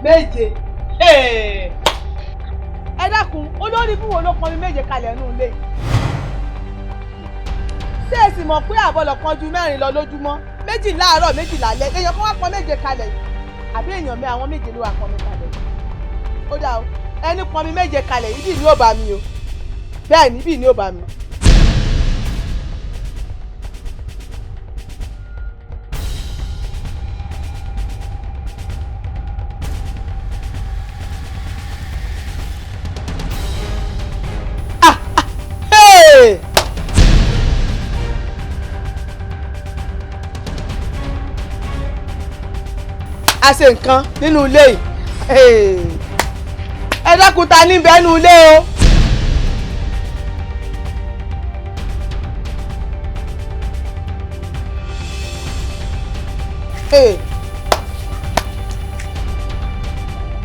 Méje. Ẹ dákun, olórí ibú wo ló pọnmi méje kalẹ̀ nínú ilé yìí? Ṣé ẹ sì mọ̀ pé àbọ̀lọ̀ kan ju mẹ́rin lọ lójúmọ́? Méjì láàárọ̀, méjì lálẹ́. Èèyàn kan wá pọn méje kalẹ̀ yìí. Àbí èèyàn mi àwọn méje ló wá pọnmi kalẹ̀ yìí? Ó dáa o, ẹni pọnmi méje kalẹ̀ yìí, ibi ni ó bá mi o. Bẹ́ẹ̀ ni, ibi ni ó bá mi. Ah, ah, hey! A ṣe nǹkan nínú ilé yìí. Ẹ dákun, ta ní bẹ́ẹ̀ nínú ilé o. Hey!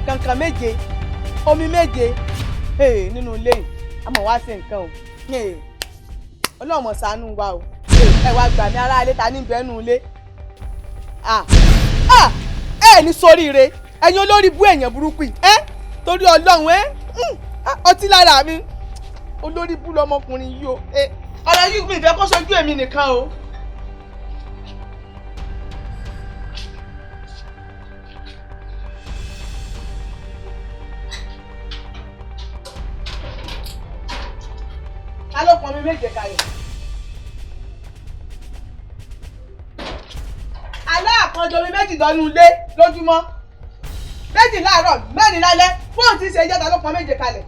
Kànkàn méje, omi méje, hey, nínú ilé yìí, a mọ̀ wá ṣe nǹkan o. Hey! Ọlọ́run mọ̀ ṣàánú wa o. Ẹ wá gbà mí, ará ilé, ta ní bẹ́ẹ̀ nínú ilé. Ah! Ah! Ẹ ní sóríire, ẹ̀yin olórí bú èèyàn burúkú yìí, ẹ́ torí Ọlọ́run ẹ́ ọtí lára mi, olórí bú lọmọkùnrin yìí o. Ọ̀rọ̀ yìí mi ìfẹ́ kó sojú èmi nìkan o. Ta ló pọn mi méje kalẹ̀? Aláàkànjọ mi méjì lọ́nu ilé lójúmọ́, méjì láàárọ̀, mẹ́rin lálẹ́, fóònù tí ń ṣe ìjẹta ló pọn méje kalẹ̀.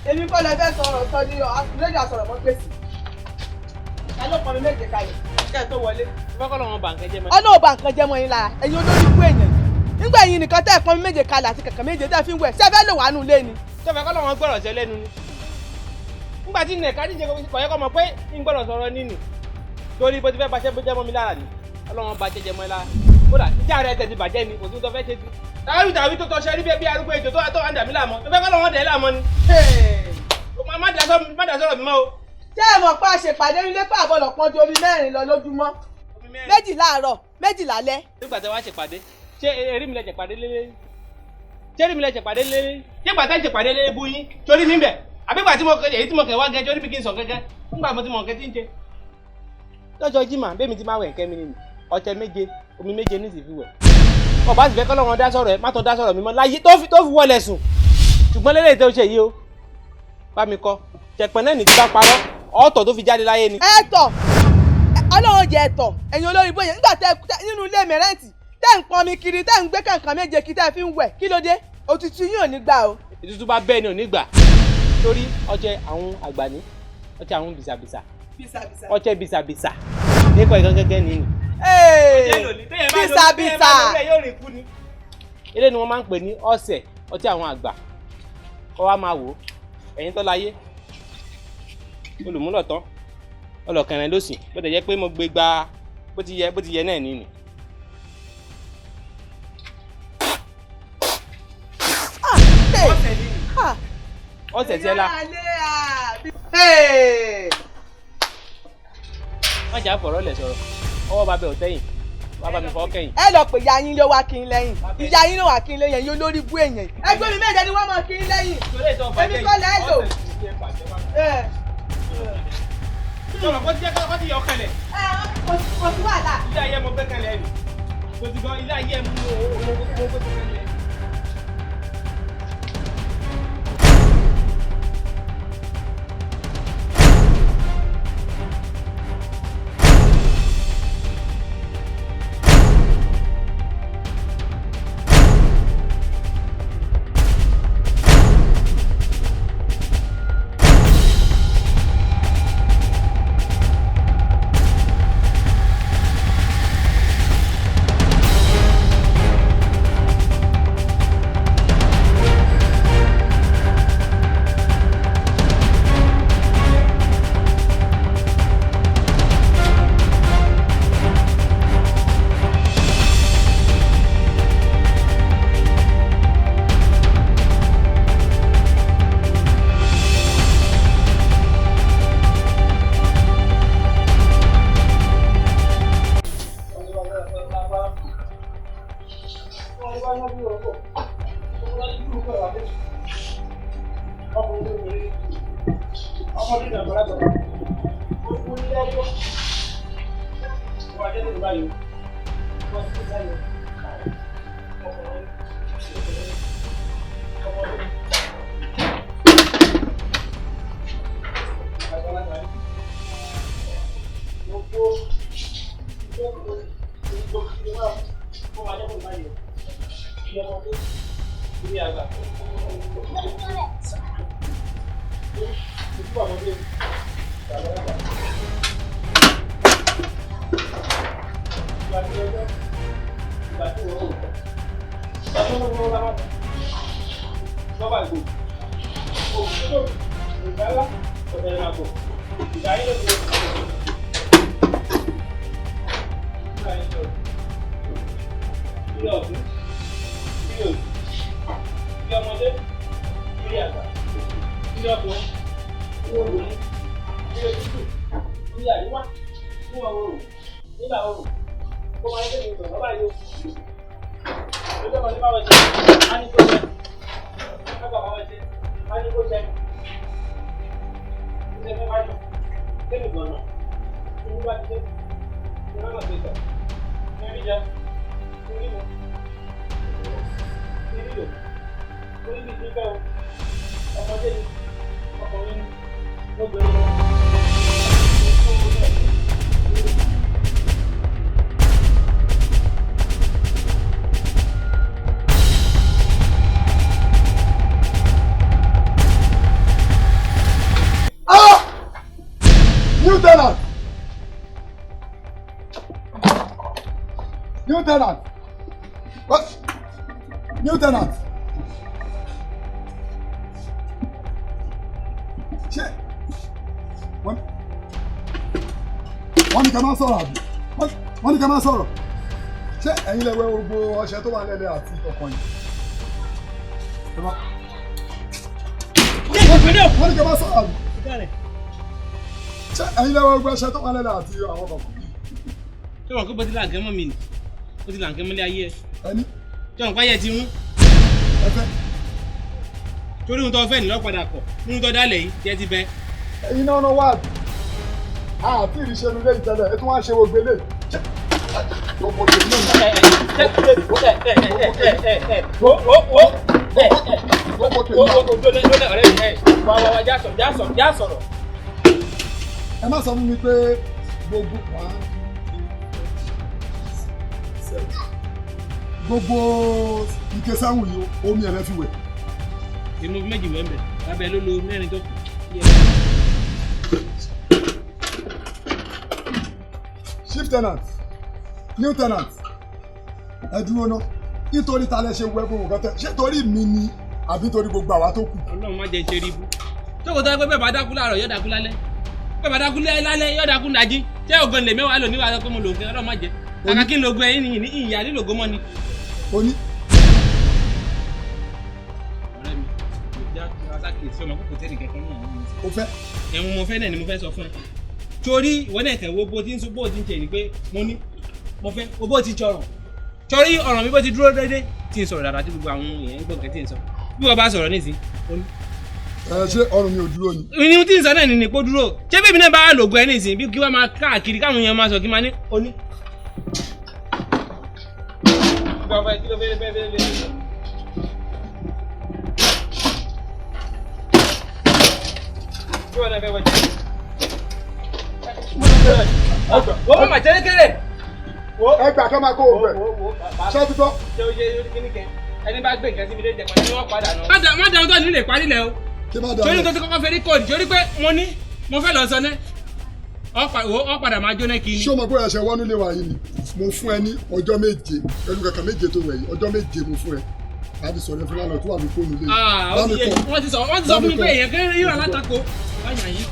Èmi kọ́ lẹ fẹ́ sọ̀rọ̀ sọ ní rédíò àsọ̀rọ̀ mọ́ gbèsè. Ta ló pọn mi méje kalẹ̀ kẹ́ ẹ tó wọlé? Fẹ́ kọ́ lọ́wọ́ bà nǹkan jẹ́ mọ́. Ọlọ́wọ́ bà nǹkan jẹ́ mọ́ yín lára, ẹ̀yin olórí ikú èèyàn. Nígbà yín nìkan tẹ́ ẹ̀ pọn mi méje kalẹ̀ àti kẹ̀kẹ́ méje tẹ́ ẹ fi ń wẹ̀, ṣé ẹ fẹ́ lò wá nù ilé ni? Ṣé fẹ́ kọ́ lọ́wọ́ gbọ́rọ̀ ṣẹ lẹ́nu ni? Nígbà tí nẹ̀ka díje kò yẹ kó mọ̀ pé ń gbọ́dọ̀ sọ̀rọ̀ nínú. Torí bó ti fẹ́ baṣẹ́ jẹ́ mọ́ mi lára ni. Ọlọ́run ba jẹ́jẹ́ mọ́ ẹ lára. Kódà ìjà rẹ̀ tẹ̀ ti bàjẹ́ ni, kò sí tó fẹ́ ṣe sí. Tàwí tàwí tó tọ́ṣẹ́ rí bí arúgbó ejò tó wà ń dà mí láàmú. Tó fẹ́ kọ́ lọ́wọ́ dẹ̀ láàmú ni. Má dà sọ̀rọ̀ mi mọ́ o. Ṣé ẹ mọ̀ pé a ṣèpàdé nílé pé àbọ̀lọ̀ pọn ju omi mẹ́rin lọ lójúmọ́? Méjì láàárọ̀, méjì lálẹ́. Nígbà tí wàá ṣèpàdé, ṣé erí mi lẹ ṣèpàdé lélẹ́? Ṣé erí mi lẹ ṣèpàdé lélẹ́? Ṣé ìgbà tẹ́ ṣèpàdé lélẹ́ bú yín? Torí mi bẹ̀. Àbí ìgbà tí mo èyí tí mo kẹ̀ wá gẹ torí bí kí n sọ gẹ́gẹ́. Nígbà mo ti mọ̀ nǹkan tí ń ṣe. Lọ́jọ́ Jímọ̀, bẹ́ẹ̀ mi ti máa wẹ̀ nǹkan mi nìyí. Ọṣẹ méje, omi méje ní sì fi wẹ̀. Ọba sì fẹ́ kọ́ lọ́wọ́n dá sọ̀rọ̀ ẹ̀, má tọ́ dá sọ̀rọ̀ mi mọ́ láyé tó fi wọlé sùn. Ṣùgbọ́n lélẹ́yìí tó ṣe yìí o, bá mi kọ́. Ṣẹ̀pẹ̀ náà ní ti bá parọ́, ọ̀tọ̀ tó fi jáde láyé ni. Ẹ tọ̀, Ọlọ́run jẹ́ ẹ tọ̀, ẹ̀yin olórí bóyá nígbà tẹ nínú ilé mẹ́rẹ́ǹtì tẹ́ ń pọnmi kiri, tẹ́ ń gbé kànkàn méje kí tẹ́ fi ń wẹ̀, kí ló dé? Òtútù yín ò ní gbà o. Òtútù bá bẹ́ẹ̀ ni ò ní gbà. Torí ọṣẹ àwọn àgbà ní, ọṣẹ àwọn bìsàbìsà. Ọṣẹ bìsàbìsà. Nípa ìkan gẹ́gẹ́ ni. Bìsàbìsà. Ilé ni wọ́n máa ń pè ní ọ̀sẹ̀ ọtí àwọn àgbà. Kọ́ wa máa wò ó, ẹ̀yin tó láyé. Olùmúlọ̀tán, ọlọ́kẹrin ló sìn, bó ti jẹ́ pé mo gbé gba bó ti yẹ náà nìyí. Ọ̀sẹ̀ tí ẹ la. Wọ́n jà fọ̀rọ̀ lẹ̀ sọ̀rọ̀, ọwọ́ bá bẹ òtẹ́yìn, wọ́n bá mi fọwọ́ kẹ́yìn. Ẹ lọ pé ìyá yín ló wá kí n lẹ́yìn, ìyá yín ló wá kí n lẹ́yìn, yóò lórí bú èèyàn. Ẹgbẹ́ mi méje ni wọ́n mọ̀ kí n lẹ́yìn. Èmi kọ́ lẹ́ lò. Sọ̀rọ̀ kó ti jẹ́ kó ti yọ kẹlẹ̀. Kò sí wàhálà. Ilé ayé mo gbé kẹlẹ̀ ni. Kò sí gan ilé ayé mo gbé kẹlẹ̀. New tenant! New tenant! What? New tenant! Ṣé wọ́n ní ká máa sọ̀rọ̀ àbí? Wọ́n ní ká máa sọ̀rọ̀. Ṣé ẹ̀yin lẹ wẹ̀ gbogbo ọṣẹ tó wà lẹ́lẹ̀ àti ọkàn yìí? Wọ́n ní ká máa sọ̀rọ̀ àbí? Ṣé ẹ̀yin lẹ wẹ̀ gbogbo ọṣẹ tó wà lẹ́lẹ̀ àti àwọn kọ̀ọ̀kan? Ṣé wọn kó bó ti là nǹkan mọ́ mi ni? Bó ti là nǹkan mọ́lé ayé ẹ. Ẹni. Ṣé wọn kó ayé ti rún? Ẹ fẹ́. Torí ohun tó fẹ́ ní lọ́padà kọ̀, ohun tó dálẹ̀ yìí jẹ́ ti bẹ́. Ẹ̀yin náà náà wà àti ìrìṣẹ́ nu lẹ́yìn tẹ́lẹ̀, ẹ tún wá ṣe gbogbo eléyìí. Gbogbo tèmi náà. Gbogbo tèmi náà. Ẹ má sọ fún mi pé gbogbo 1, 2, 3, 4, 7 gbogbo ike sáwùn yìí omi ẹ̀rẹ́ fi wẹ̀. Èmi méjì wẹ̀ ń bẹ̀, lábẹ́ ló lo mẹ́rin tó kù. Chief tenant, new tenant, ẹ dúró ná, nítorí ta lẹ ṣe wẹ gbogbo nǹkan tẹ, ṣé torí mi ni àbí torí gbogbo àwa tó kù? Ọlọ́run má jẹ́ ṣe rí ibú. Tókò tó yẹ pé bẹ́ẹ̀ bá dákú láàárọ̀ yóò dákú lálẹ́. Bẹ́ẹ̀ bá dákú lálẹ́ yóò dákú nàjí. Ṣé ògùn lè mẹ́wàá lò níwàá pé mo lò ó Ọlọ́run má jẹ́. Kàkà kí n lo ogun ẹyin ní ìyá lílògo mọ́ ni. Oní. Ọ̀rẹ́ mi, ìjà asákìsí ọmọ kókò tẹ́lẹ̀ kẹ̀kẹ́ náà. O fẹ́. Ẹ̀hún mo fẹ́ náà ni mo fẹ́ sọ fún ẹ. Torí ìwọ náà kẹ̀ wo bó ti ń sọ bó ti ń ṣe ni pé mo ní mo fẹ́ wo bó ti jọrọ̀. Torí ọ̀rọ̀ mi bó ti dúró déédéé tí ń sọ̀rọ̀ dáadáa tí gbogbo àwọn èèyàn ń gbọ́ nǹkan tí ń sọ. Bí wọ́n bá sọ̀rọ̀ nísìnyí, ó ní. Ẹ ṣé ọrùn mi ò dúró ni. Ní tí ń sọ náà ni kó dúró. Ṣé bébí náà bá lògùn ẹ nísìnyí bí kí wọ́n máa káàkiri káwọn èèyàn máa sọ kí máa ní oní. Wọ́n máa jẹ́ kéré. Ẹ gbà kí wọ́n máa kó o bẹ̀. Ṣé o ti gbọ́? Ṣé o ṣe kíní kẹ? Ẹni bá gbé nǹkan síbi lé jẹ̀pọ̀ ni wọ́n padà náà. Má dáhùn tó nílé parí lẹ̀ o. Torí tó ti kọ́kọ́ fẹ́ rí kóòdù torí pé mo ní mo fẹ́ lọ sọ ní. Ọ padà máa jóná kí ni. Ṣé o mọ̀ pé ẹ̀ṣẹ̀ wọnú ilé wa yìí ni? Mo fún ẹ ní ọjọ́ méje pẹ̀lú kankan méje tó wẹ̀ yìí ọjọ́ méje mo fún ẹ. Láti sọ̀rọ̀ ẹ fún lánàá tó wà ní fóònù lé. Wọ́n ti sọ fún mi pé èèyàn kéré yíra látakò. Báyà yìí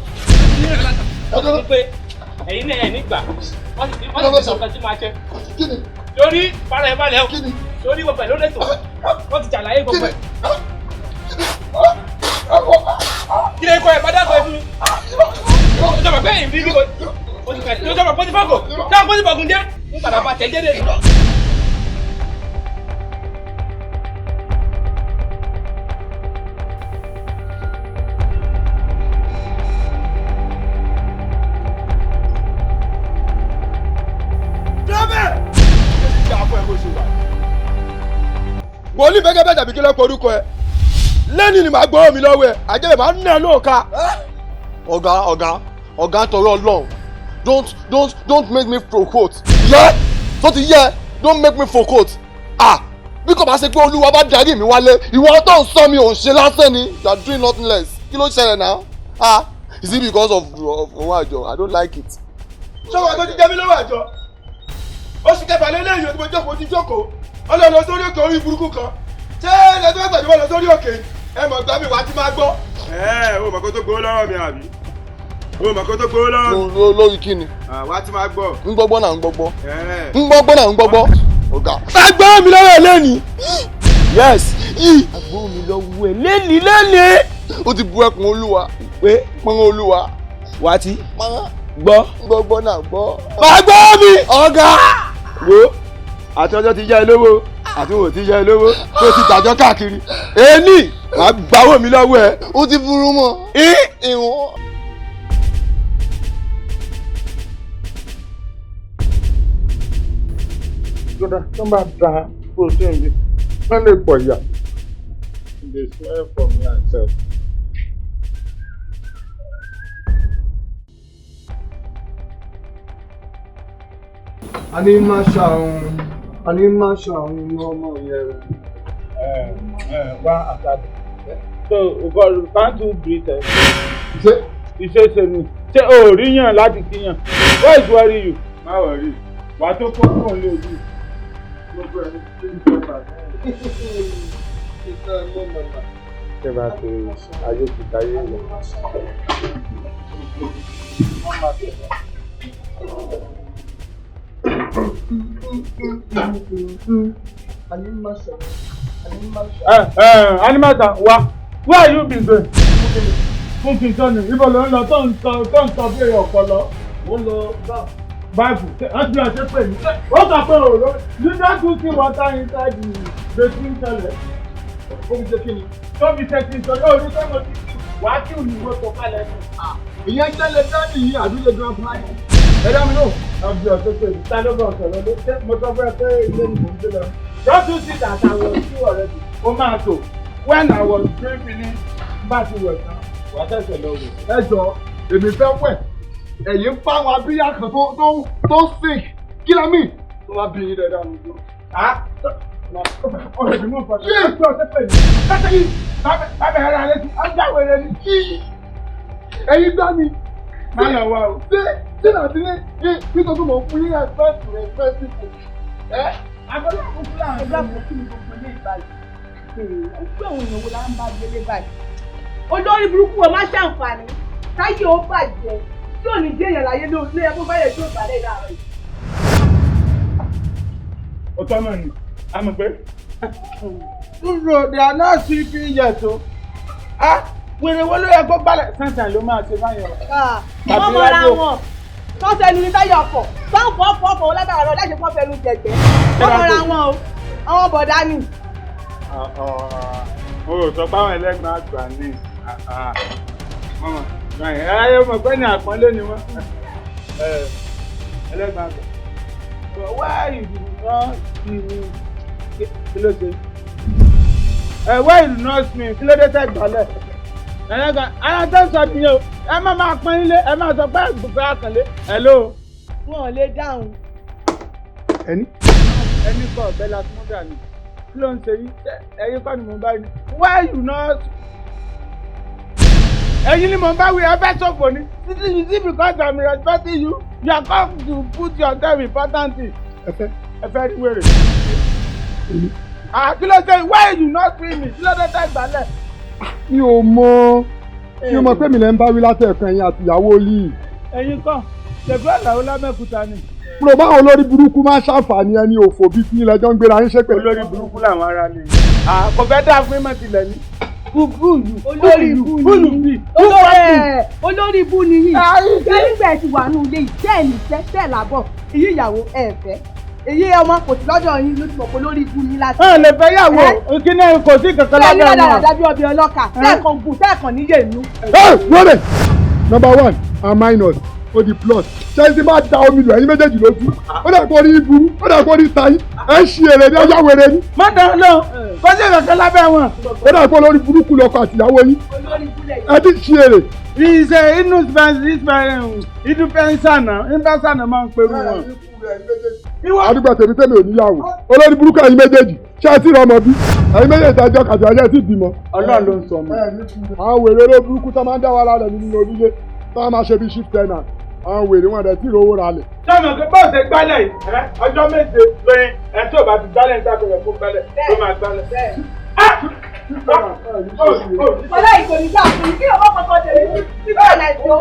yíra látakò. Pé ẹ̀yin náà ẹ̀ nígbà wọ́n ti sọ nǹkan tí máa ṣe. Torí para ẹ̀ balẹ̀ o. Torí gbogbo ẹ̀ ló lè tó. Wọ́n ti ṣàlàyé gbogbo ẹ̀. Kí lè kọ́ ẹ̀ padà kọ́ ẹ fún mi? Ó jọba pé èyí bí kò ó jọba pé ó ti fọ́kò. Káwọn kó ti bọ̀gùn jẹ́. Ń padà bá tẹ̀ jẹ́dẹ̀. Wòlíì bẹ́gẹ́ bẹ́ẹ̀ tàbí kí ló pe orúkọ ẹ. Lẹ́ni ni màá gbọ́ mi lọ́wọ́ ẹ, àjẹbẹ̀ máa ń nà ẹ́ lóòka. Ọ̀gá, ọ̀gá, ọ̀gá, torí Ọlọ́run, don't make me provoke. Yẹ tó ti yẹ, don't make me provoke. Ah, bí kò bá ṣe pé Olúwa bá darí mi wálé, ìwọ tó ń sọ mi ò ń ṣe lásán ni. You are doing nothing less. Kí ló ṣẹlẹ̀ náà? Ah, is it because of owó àjọ? I don't like it. Ṣọ́wọ́n tó ti jẹ́ mi lọ́wọ́ àjọ. Oṣù kẹfà lélẹ́yìn tí mo jókòó ti jókòó. Ọlọ́run lọ sórí òkè orí burúkú kan. Ṣé ẹ tó fẹ́ gbàjọba lọ sórí òkè? Ẹ mọ̀ gbá mi wá ti máa gbọ́. Ẹ o mọ̀ kó tó gbowó lọ́wọ́ mi àbí? O mọ̀ kó tó gbowó lọ́wọ́ mi. Lórí kí ni? Wá ti máa gbọ́. Ń gbọ́gbọ́ náà ń gbọ́gbọ́. Ń gbọ́gbọ́ náà ń gbọ́gbọ́. Ọ̀gá. Má gbọ́ mi lọ́wọ́ ẹ lẹ́ni. Yes. Àgbọ̀ mi lọ́wọ́ ẹ lẹ́ni lẹ́ni. Ó ti bu ẹkùn Olúwa. Pé pọ́n Olúwa. Wá ti gbọ́. Gbọ́gbọ́ náà gbọ́. Má gbọ́ mi. Ọ̀gá. Wo àti ọjọ́ ti yá ẹ lówó àti wò ti yá ẹ lówó tó ti gbàjọ́ káàkiri. Èmi má gbàwó mi lọ́wọ́ ẹ. Ó ti burú mọ́. Ìwọ̀n. Jọ̀dá tó bá da protein bí wọ́n lè pọ̀ yà. Dey smell for me myself. A ní má ṣàrùn, a ní má ṣàrùn ọmọ yẹn. Wá àtàdé. So God can't you breathe? Ṣé iṣẹ́ ṣe ni? Ṣé o ò rí yàn láti kíyàn? What is worry you? Má worry. Wà á tó kó kúrò ní ojú. Gbogbo ẹni tí ń sọ bàtà. Ṣé bá ti ayé ti dáyé lọ? Animata wa, where you been going? Fún kí n sọ ni, ibo ló ń lọ tó ń sọ bí èrè ọ̀pọ̀lọ. Ó lọ bá. Báìbù, wọ́n ti ọ̀ṣẹ́ pè mí. Ó sọ pé òró, you don too see water inside the bathroom toilet. Ó fi ṣe kí ni? Tó fi ṣe kí n sọ, yóò rí sọ́mọ ti kí wàá kí òyìnbó tó kalẹ̀ nù. Ìyẹn jẹ́ lè dáàbì yìí àbí lè grandpa yìí. Ẹ dá mi lóhùn. Àbí ọ̀ṣẹ́ pè mí, ta ló bọ̀ sọ̀rọ̀ ló ṣe mo sọ fún ẹ pé ilé ni mò ń gbé lọ. Don't you see that I was too already? Ó máa tò. When I was drinking, bá ti wẹ̀ tán, wà á tẹ̀sẹ̀ lọ wẹ̀. Ẹ jọ, èmi fẹ́ wẹ̀. Ẹ̀yin ń fáwọn abíyá kan tó sick. Kí la mí? Tó bá bí yín dáadáa lójú. Ọ̀rẹ́ mi mú fọdún. Kí èso ọ̀sẹ̀ pè mí? Kẹ́tẹ́ yìí, bàbá ẹ̀rọ alẹ́ ti, ọjà wẹ̀rẹ̀ ni. Ẹ̀yin gbá mi. Má lọ wá o. Ṣé láti ní nítorí mo fún yín respect respect people? Ẹ́ Àbọ̀lá àkókò láàrin. Ẹgbẹ́ àpò kí ni gbogbo ilé ìbáyìí? Ó gbé àwọn èèyàn wo la ń bá gbélé báyìí? Olórí burúkú wọn má ṣàǹfààní. Táyé ó bàjẹ́ tí ò ní jẹ́ èèyàn láyé ló lé ẹkún báyẹn tó bàlẹ̀ láàárọ̀ yìí. Ó tọ́ mọ̀ ni, a mọ̀ pé. Dúró, they are not sleeping yet o. Ah, wèrè wo ló yẹ kó balẹ̀? Sẹ́ńtà ló máa ṣe báyọ̀. Wọ́n mọra wọn. Tọ́sẹ̀nu ní táyà ọkọ̀. Tọ́ǹfọ̀ fọ́fọ́ látàárọ̀ láti fọ́ fẹnu jẹ̀gbẹ́. Wọ́n mọra wọn o. Àwọn bọ̀dá ni. O ò sọ pé àwọn ẹlẹ́gbọ̀n àgbà ni. Ẹ mọ̀ pé ní àpọ́nlé ni wọ́n. Ẹlẹ́gbọ̀n àgbà. But why you do not see me? Kí ló ṣe? Why you do not see me? Kí ló dé tẹ́ gbọ́lẹ̀? Ẹlẹ́gbọ̀n ara tó ń sọ nìyẹn o. Ẹ má máa pọ́n ilé, ẹ má sọ pé àgbùfẹ́ àkànlé. Hello. Wọn ò lè dáhùn. Ẹni? Ẹni kọ́ ọ̀bẹ la fún dànù. Kí ló ń ṣe yín? Ẹyin kọ́ ni mò ń bá yín. Why you not? Ẹyin ni mò ń bá wí, ẹ fẹ́ ṣòfò ni. You see because I'm respecting you, you are come to put yourself important thing. Ẹ fẹ́. Ẹ fẹ́ rí wèrè. Kí ló ṣe? Why you not free me? Kí ló dé tẹ́ gbálẹ̀? Mi ò mọ̀ mi ò mọ̀ pé mi lè ń bá wí látẹ̀ẹ̀kan ẹ̀yin àti ìyàwó yìí. Ẹ̀yin kọ́, ṣègbè àlàó lábẹ́kúta ni. Kúrò báwọn olórí burúkú máa ń ṣàǹfààní ẹni òfò bíi tí ilẹ̀ jọ ń gbéra ń ṣépè. Olórí burúkú làwọn ará lè. Kò fẹ́ dáa fún ìmọ̀ tilẹ̀ ni. Olórí ibú ni olórí ibú ni yìí. Nígbà tí wà nù ilé yìí, tẹ́ ẹ̀ níṣẹ́ tẹ́ ẹ̀ lábọ̀, èyí ìyàwó ẹ̀ fẹ́. Èyí ọmọ kò sí lọ́dọ̀ yín ló ti mọ̀ pé olórí ibú ni láti. Ẹ lè fẹ́ yàwó, kíní kò sí kankan lábẹ́ ọmọ. Bẹ́ẹ̀ni dáadáa bí ọbẹ̀ ọlọ́kà, tẹ́ẹ̀kan gùn tẹ́ẹ̀kan níyè inú. Ẹ wọ́rẹ̀ number one and minus Ó di plus. Ṣé ti máa da omi lù ẹ̀yin méjèèjì lójú? Ó dà kó rí burú, ó dà kó rí tayín. Ẹ ń ṣe èrè ní ọjọ́ wèrè ni. Má dán lọ, kó sì kankan lábẹ́ wọn. Ó dà kó lórí burúkú lọkọ àtìyàwó yín. Ẹ ti ṣe èrè. Ìṣe inú ìdúpẹ́nsànà ìdúpẹ́nsànà máa ń perú wọn. Àdúgbò tèmi tèmi ò níyàwó. Olórí burúkú ẹ̀yin méjèèjì. Ṣé ẹ ti rọ ọmọ bí? Ẹ̀yin méjèèjì àjọ kàtà ẹ̀ ti bímọ. Ọlọ́run ló ń sọ ọmọ. Àwọn wèrè olórí burúkú tó máa ń dá wàhálà rẹ̀ nínú onílé tó máa ṣe bí shift tenant. Àwọn wèrè wọn rẹ̀ tí ìrówó ra lẹ̀. Sọ́nà pé bọ́ọ̀ ṣe gbálẹ̀ yìí, ọjọ́ méje lóyún ẹ̀ tí ò bá ti gbálẹ̀ níta kò yẹ kó gbálẹ̀ ló máa gbálẹ̀. Ọlá ìkòní dà fún kí ọmọ kankan tẹ̀lé sí bẹ́ẹ̀ láìsí o.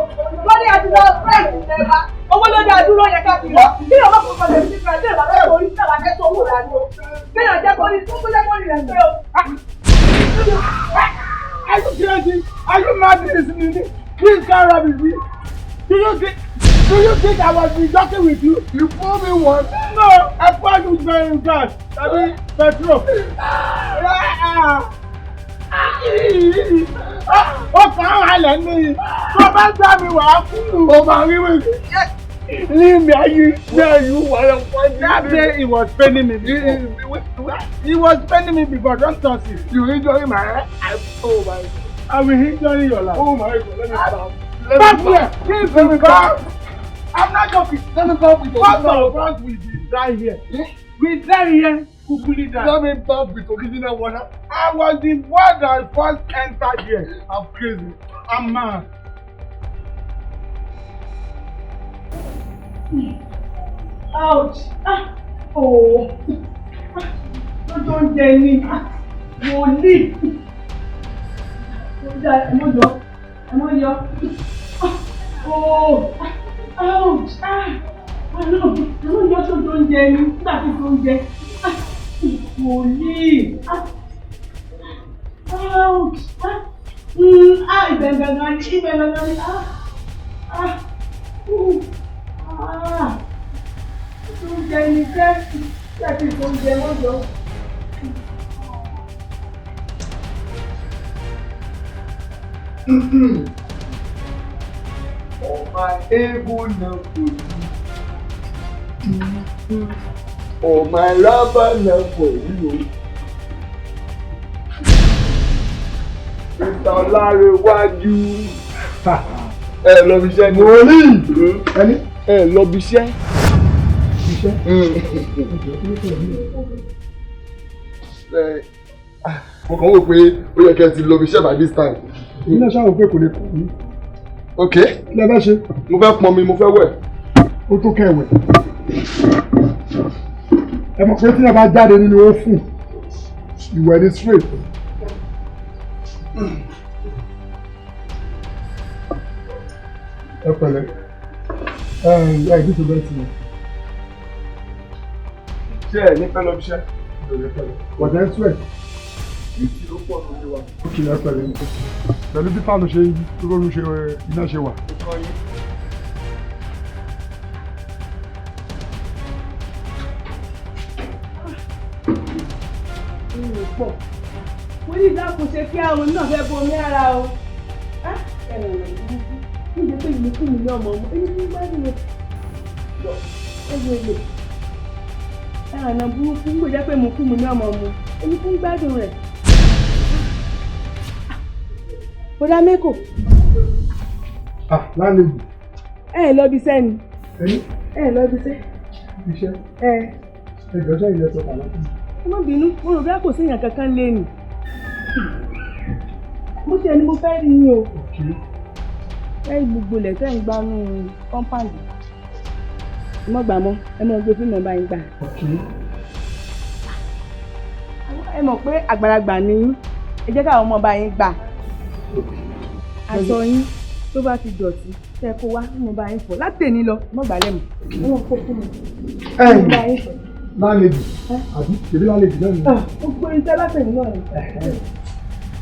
Lórí àti lọ price ìjẹba, owó ló dá dúró yẹ ká fi lọ. Kí ọmọ kankan tẹ̀lé sí price ìjẹba fẹ́ kórí sí àwọn akẹ́kọ̀ọ́ owó rà ni o. Kéèyàn jẹ́ kórí tó kó jẹ́ kórí rẹ̀ pé o. Are you crazy? Are you mad this minute? This kind of rubbish. Do you think I was be joking with you? You pour me one. No, I pour you very gas. Tàbí petrol. Ó kàn án halẹ̀ ní tó bá gbá mi wà á kú. Ó máa rí wèrè. Leave me, are you wà á. That day he was paining me before. He was paining me before, don't touch it. You injuring my head? Oh my God. I will injure your life. Oh my God, let me stop. Back here, please let me go. I'm not joking. Let me bath with original. Both of us will be dry here. We dry here, kukuli dry. Let me bath with original water. I was the one that first entered here. I'm crazy. I'm mad. Ouch! Ah! Oh! Lójú oúnjẹ ni wòlíì. Ẹ mọ̀ yọ, ẹ mọ̀ yọ. Oh! Ouch! Ah! Àná yọ sójú oúnjẹ ni nígbà tí kò oúnjẹ. Wòlíì! Ouch! Ah! Ibẹ̀ gangan ni, ibẹ̀ gangan ni. Ah! Ah! Ah! Oúnjẹ ni jẹ́ nígbà tí kò oúnjẹ wọ́n yọ. Oh my ego na for you. Oh my rubber na for you. Mr. Ọlárewájú. Ẹ lọ bí iṣẹ́ ni. Wòlíì! Ẹni. Ẹ lọ bí iṣẹ́. Iṣẹ́. Mo kàn wò pé ó yẹ kẹ́ ẹ ti lọ bí iṣẹ́ by this time. Èmi náà ṣáà wò pé kò lè kú mi. Ok. Kí lẹ fẹ́ ṣe? Mo fẹ́ pọn mi, mo fẹ́ wẹ̀. Ó tó kẹ́ wẹ̀. Ẹ mọ̀ pé tí ẹ bá jáde nínú ófùn, ìwẹ̀ ni straight. Ẹ pẹ̀lẹ́. Ẹ ẹ ìdí tó bẹ́ẹ̀ ti yẹn. Ṣé ẹ ní pẹ́ lọ bí iṣẹ́? Wọ̀dẹ̀ ń sweat. Ìtì ló pọ̀ lórí wa. Ó kì í ẹ pẹ̀lẹ́. Pẹ̀lú bí fáànù ṣe lóru ṣe iná ṣe wà. Pọ̀. Mo ní ìdákun ṣe kí àwọn náà fẹ́ bomi ara o. Ẹ̀rọ ìrìn níbi pé ìlú kú mi ní ọmọ ọmọ èmi ní gbádùn rẹ̀. Ẹ̀rọ èlò. Ẹ̀rọ burúkú ń gbèjẹ́ pé mo kú mi ní ọmọ ọmọ èmi kú ń gbádùn rẹ̀. Bọ́dá Mẹ́kò. Ah, lálejò. Ẹ lọ bí iṣẹ́ ni. Ẹni. Ẹ lọ bí iṣẹ́. Iṣẹ́. Ẹ. Ẹjọ́ sẹ́yìn lẹ sọ kàlá fún mi. Ẹ má bínú, mo rò bí a kò sí èèyàn kankan lé ni. Mo ṣe ni mo fẹ́ rí yín o. Lẹ́yìn gbogbo ilẹ̀ tẹ́ ń gbanú kọ́mpáǹdì. Ẹ mọ̀ gbà mọ́, ẹ mọ̀ gbé fíìmù ọba yín gbà. Ẹ mọ̀ pé àgbàlagbà ni yín, ẹ jẹ́ káwọn ọmọ ọba yín gbà. Aṣọ yín tó bá ti dọ̀tí tẹ́ kó wá mo bá yín fọ̀ látẹ̀ní lọ mọ̀ gbà lẹ́mu. Ẹ mọ̀ kó fún mi. Ẹ̀yin lálejò àbí tèmi lálejò náà ni. Gbogbo iṣẹ́ látẹ̀ní náà ni.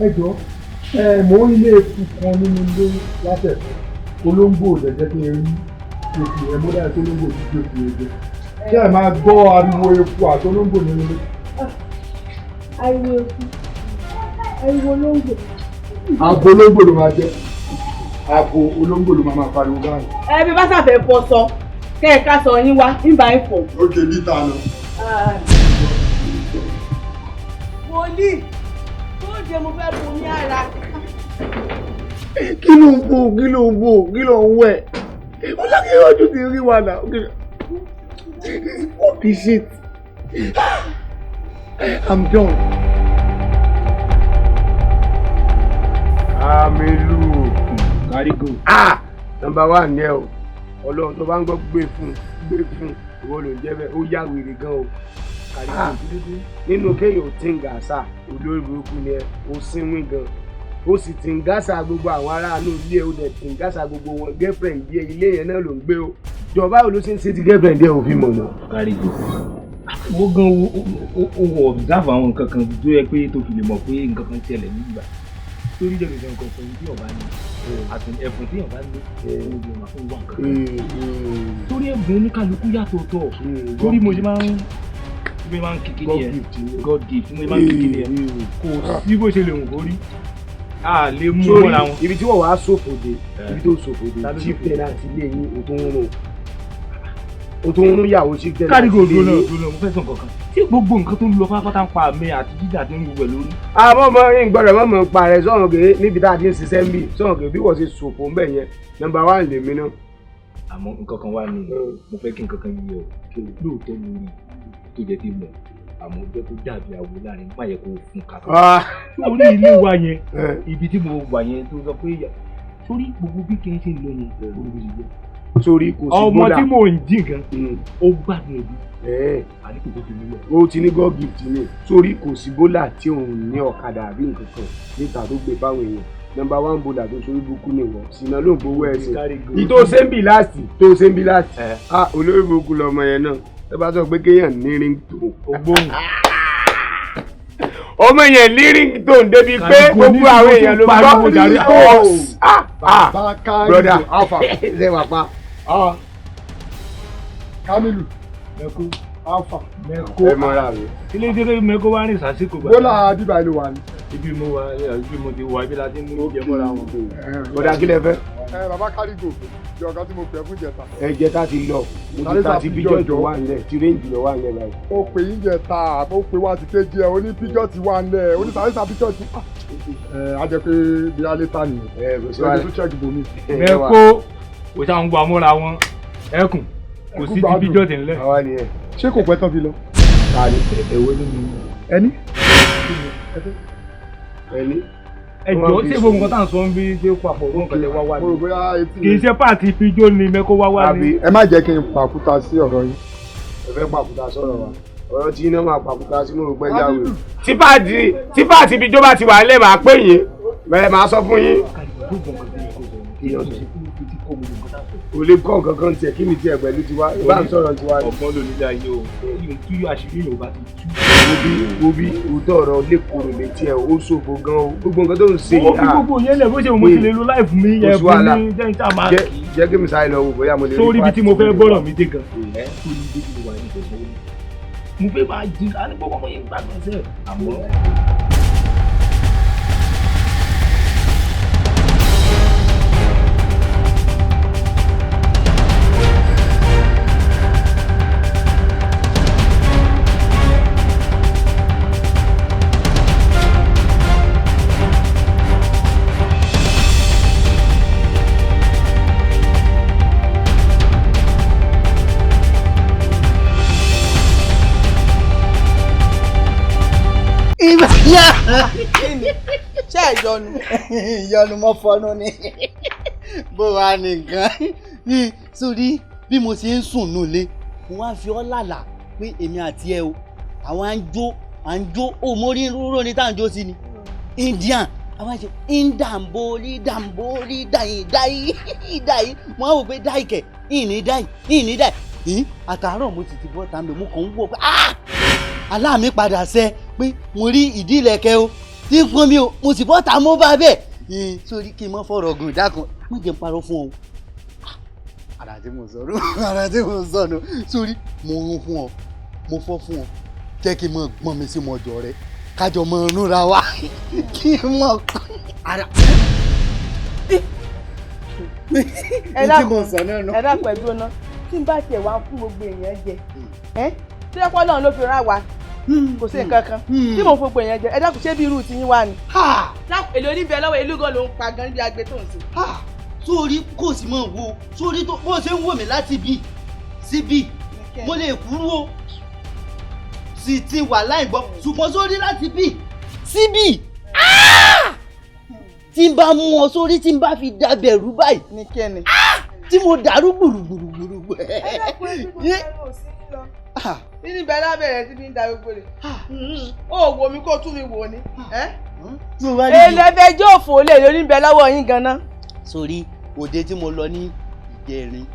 Ẹ jọ ẹ mò ń lé eku kan nínú ilé látẹ̀kọ́ olóńgbò ò jẹ́ kí n rí eku ẹ mọ́dá eku olóńgbò ti gbé eku ẹ jẹ. Ṣé ẹ máa gbọ́ ariwo eku àti olóńgbò nínú ilé? Ariwo eku, ariwo olóńgbò. Abo olóńgbò ló máa jẹ. Aago olóńgbò ló máa máa pariwo báyìí. Ẹ bí bá sàfẹ́ fọ sọ kẹ́ ẹ ká sọ yín wá ń bá yín fọ. Ó ké bí ta lọ. Wòlíì bóde mo fẹ́ bomi ara. Kí ló ń bò, kí ló ń bò, kí ló ń wẹ̀? Ó lákè ojú ti rí wa náà. This fucking shit. I'm done. Kamilu. Karigo. Ah! Number one ni ẹ o. Ọlọ́run tó bá ń gbọ́ gbé fún gbé fún ìwọ ló ń jẹ́ bẹ́ẹ̀, ó yá wèrè gan o. Karigo. Nínú kéèyàn ò tí ń gàṣà, olórí burúkú ni ẹ, ó sínwín gan. Ó sì ti ń gàṣà gbogbo àwọn aráàlú ilé, ó dẹ̀ ti ń gàṣà gbogbo wọn. Girlfriend díẹ̀ ilé yẹn náà ló ń gbé o. Jọba wo ló ṣe ń ṣe ti girlfriend díẹ̀ òfin mọ̀ náà? Karigo. Wo gan o observe àwọn nǹkan kan tó yẹ pé tó fi lè mọ̀ pé nǹkan kan ṣẹlẹ̀ nígbà. Torí jẹ́ kìí ṣe nǹkan fún tí ọba ní àti ẹ̀bùn tí ọba ní òun ló máa fún wa nǹkan kan. Torí ẹ̀bùn oníkálukú yàtọ̀ tọ̀. Torí mo ṣe máa ń kíkí ni ẹ̀ God gift mo ṣe máa ń kíkí ni ẹ̀ kò sí bó ṣe lè wù kó rí. A lè mú mọ́ra wọn. Ibi tí wọ́n wàá ṣòfò dé, ibi tó ṣòfò dé, chief tenant ilé yín o tó ń rún. O tó ń rún yàwó chief tenant Karigo ilé dúró náà yín. dúró náà, mo fẹ́ sọ nǹkan kan. Tí gbogbo nǹkan tó ń lọ pátápátá ń pa mi àti jíjà tó ń wù lórí. Àmọ́ ọmọ yín gbọ́dọ̀ mọ̀ mọ̀ pa rẹ̀ sọ̀rọ̀ gé níbi tá a ti ń ṣiṣẹ́ ń bì sọ̀rọ̀ gé bí wọ́n ṣe ṣòfò ń bẹ̀ yẹn nọ́mbà wán lèmi náà. Àmọ́ nǹkan kan wà ní mo fẹ́ kí nǹkan kan yé ọ lóòótọ́ mo rí tó jẹ́ tí mọ̀ àmọ́ jẹ́ kó dàbí àwo láàrin má yẹ kó fún kàkà. Orí ilé wa yẹn ibi tí mo wà yẹn tó sọ pé sórí gbogbo bí kì í ṣe lọ yẹn orí mi yẹ. Sórí kò sí ọmọ bódà. tí mò ń jí nǹkan ó gbádùn ẹbí. Àdínkù tó fi mílẹ̀. Ó ti ní God gift ni sórí kò sí bólà tí òun ní ọ̀kadà àbí nǹkan kan níta tó gbé fáwọn èèyàn. Nọ́mbà one bólà tó sórí burúkú ni wọ́n sínú ló ń gbowó ẹsẹ̀. Ìtò sẹ́ńbì láàsì tó sẹ́ńbì láàsì. Ah, olórí burúkú lọmọ yẹn náà ẹ bá sọ pé kéèyàn ní ringtone. Ògbóhùn. Ọmọ yẹn ní ringtone débi pé gbogbo àwọn èèyàn ló gbọ́. Ah ah broda ṣe wà pa. Kamilu. Mẹ́kó. Alpha. Mẹ́kó. Ẹ mọ́ra mi. Ilé ìdílé mẹ́kó wá rìn sásìkò gbà. Bólà bíbá ìlú wa ni. Ibi mo wà ibi mo ti wà ibi la ti mú oúnjẹ mọ́ra wọn. Bọ́dà kí lẹ fẹ́? Ẹ bàbá Karigo, jọ ọ̀gá tí mo pè é fún ìjẹta. Ẹ jẹ́ tá ti lọ, mo ti ta ti bíjọ́ tó wà nílẹ̀, ti réǹjì lọ wà nílẹ̀ báyìí. Ó pè yín jẹta, ó pè wá ti kéjì ẹ, ó ní píjọ́ ti wà nílẹ̀, ó ní sàrẹ́sà píjọ́ ti. Ẹ á jẹ pé bí alẹ́ ta nìyẹn. Ẹ kò sí Ẹ wàhálà. tún check bomi. Mẹ́kó kò sáà ń gba mọ́ra wọn ẹkùn kò sí ti bíjọ́ ti ńlẹ̀. Àwa nìyẹn. Ṣé kò pẹ́ tán fi lọ? Ta ni èwo nínú Ẹni? ẹni? Ẹ jọ̀ọ́ ṣé gbogbo nǹkan tá à ń sọ ń bí ṣé papọ̀ mọ́ nǹkan tẹ wá wá Mo rò ni. bóyá etí. Kì í ṣe pààtì píjọ́ ni mẹ́kó wá wá ni. Ẹ má jẹ́ kí n pàkúta sí ọ̀rọ̀ yín. Ẹ fẹ́ pàkúta sọ̀rọ̀ wa. Ọ̀rọ̀ tí iná máa pàkúta sí mo rò pé yá wèrè. Típàdì típàdì bíjọ́ bá ti wà nílẹ̀ máa pè yín. Bẹ́ẹ̀ máa sọ fún yín. Kò lè kọ́ nǹkan kan tiẹ̀ kí ni tiẹ̀ pẹ̀lú tiwa. Ìbá ń sọ̀rọ̀ tiwa. Ọgbọ́n ló nílé ayé o. Tí àṣírí yóò bá ti tú. Wo bí òótọ́ ọ̀rọ̀ lè korò létí ẹ̀ ó ṣòfò gan o. Gbogbo nǹkan tó ń ṣe Ó fi gbogbo yẹn lẹ̀ bó ṣe mo ti lè lo láìfù mi Kò sí ẹ̀bùn wàhálà. mi jẹ́ níta máa Jẹ́ kì í. jẹ́ kí mi sáré lọ wò bóyá mo lè rí Sórí ibi tí mo fẹ́ pàtì. bọ́rọ̀ mi dé gan. Ẹ sórí ibi tí mo wà ní ìfẹsẹ̀ omi. Mo fẹ́ máa jí ká ní gbogbo ọmọ yẹn gbàgbọ́ sẹ́ẹ̀. Àmọ́. Kí ni? Ṣé ìyọnu? Ìyọnu mọ́ fọnú ni. Bó wà nìkan. Ní sórí bí mo ṣe ń sùn nulẹ̀, mo wá fi ọ́ lálà pé èmi àti ẹ o, àwọn à ń jó, à ń jó, ó mo rí rúró ní tá à ń jó sí ni. Indian, àwọn àṣẹ Indamboli Damboli dàyí dàyí dàyí. Mo á wò pé dàyí kẹ̀, ìní dàyí, ìní dàyí. Ìyín àtàárọ̀ mo sì ti bọ́ tàbí mo kàn ń wò pé ah! Alá mi padà sẹ pé mo rí ìdí ìlẹ̀kẹ̀ o tí ń pọn mi o mo sì bọ́ ta mo bá bẹ́ẹ̀ yìí sórí kí n mọ́ fọ̀rọ̀ gùn dákun má jẹ́ n parọ́ fún ọ ara tí mo sọ̀rọ̀ ara tí mo sọ̀rọ̀ sórí mo rún fún ọ mo fọ́ fún ọ jẹ́ kí n mọ̀ gbọ́n mi sí mọ̀jọ rẹ kájọ mọ̀ rúnra wa kí n mọ̀ ara. Ẹ dákun, ẹ dákun, ẹ dúró ná. Tí n bá tiẹ̀ wá fún gbogbo èèyàn jẹ ẹ́, tí ẹ pọ́ lọ́run ló fi rán wa, kò sí nǹkan kan tí mò ń fún gbogbo èèyàn jẹ. Ẹ dákun, ṣé bí irú tiyín wà ni? Dákun, èlò oníbẹ̀ lọ́wọ́ èlú gan ló ń pa gan níbi agbe tó ń ṣe. Sórí kò sì mọ̀ wo sórí tó bó ṣe ń wò mí láti bí síbí, mo lè kúrú o, sì ti wà láì gbọ́, ṣùgbọ́n sórí láti bí síbí, tí n bá mú ọ sórí, tí n bá fi dabẹ̀rú báyìí Ní kíni? tí mo dàrú gbùrùgbùrùgbùrù. Ẹ dákun, ẹ bí mo fẹ́ rò sí lọ nínú ibẹ̀ lábẹ́rẹ́ tí fi ń da gbogbo rẹ̀, ó wò mí kó tún mi wò ni. Èlò ẹfẹ jẹ́ òfò lè lórí ń bẹ lọ́wọ́ yín gan-an. Sórí òde tí mo lọ ní ìjẹrin,